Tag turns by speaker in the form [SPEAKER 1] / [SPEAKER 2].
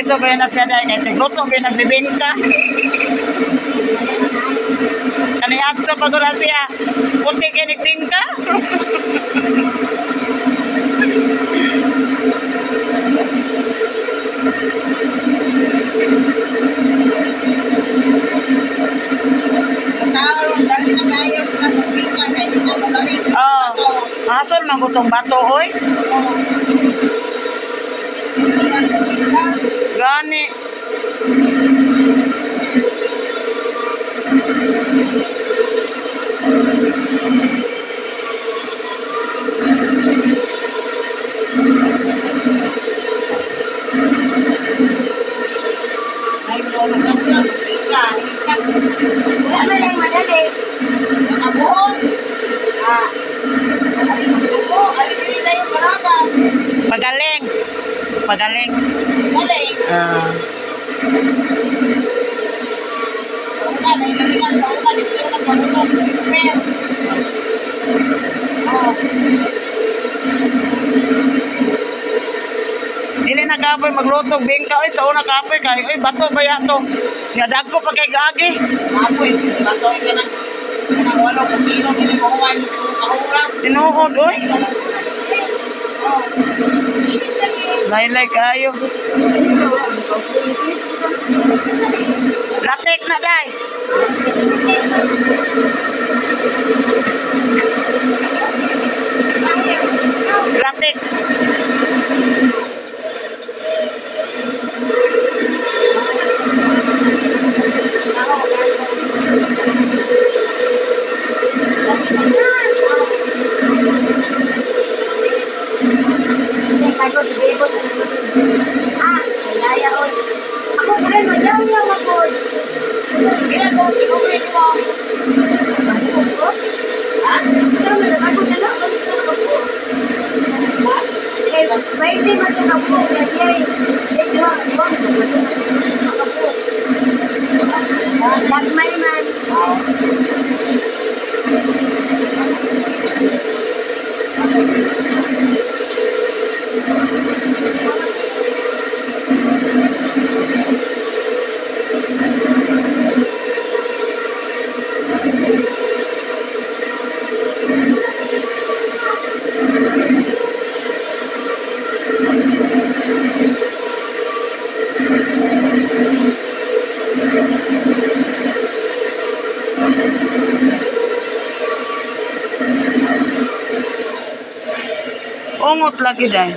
[SPEAKER 1] Dito ba na siya dahil kay tigluto ba nagbibingka. Kaniadto pa ko na siya. Puti kay nagbingka.
[SPEAKER 2] Tao, dali na kayo sila magbingka kay di na mabalik.
[SPEAKER 1] Oh, asol man gutong bato oy. Gani.
[SPEAKER 2] Ay, mo magas na magbingka.
[SPEAKER 3] Wala man lang madali.
[SPEAKER 2] Nakabuhon. Ah. Ay, magtubo. Ay, dili na yung balaga.
[SPEAKER 1] Pagaling. Pagaling.
[SPEAKER 2] Galing.
[SPEAKER 1] Ah.
[SPEAKER 2] Una, nahigalingan sa una, dito na pagulong. Spare. Oh.
[SPEAKER 1] Dili na kapoy magluto bingka oy sa una kapoy kay oy bato ba yato. Nga dagko pa kay gaagi.
[SPEAKER 2] Apoy, batoy ka ng kanang 8 kilo, hindi mo huwan yung kahuras.
[SPEAKER 1] Tinuod oy.
[SPEAKER 2] Oh.
[SPEAKER 3] Init lagi.
[SPEAKER 1] Laylay kayo. Latik na day. Latik.
[SPEAKER 3] Ah, kaya oy. Ako pre, mayaw-yaw ako.
[SPEAKER 2] Kailan ko sinuwi mo?
[SPEAKER 3] Ha? Ako na lang, balik na ako. Kay 20 man to kabuo, kaya di ay, di duha, duha man to kabuo. Gagmay man.
[SPEAKER 1] Ungot lagi day.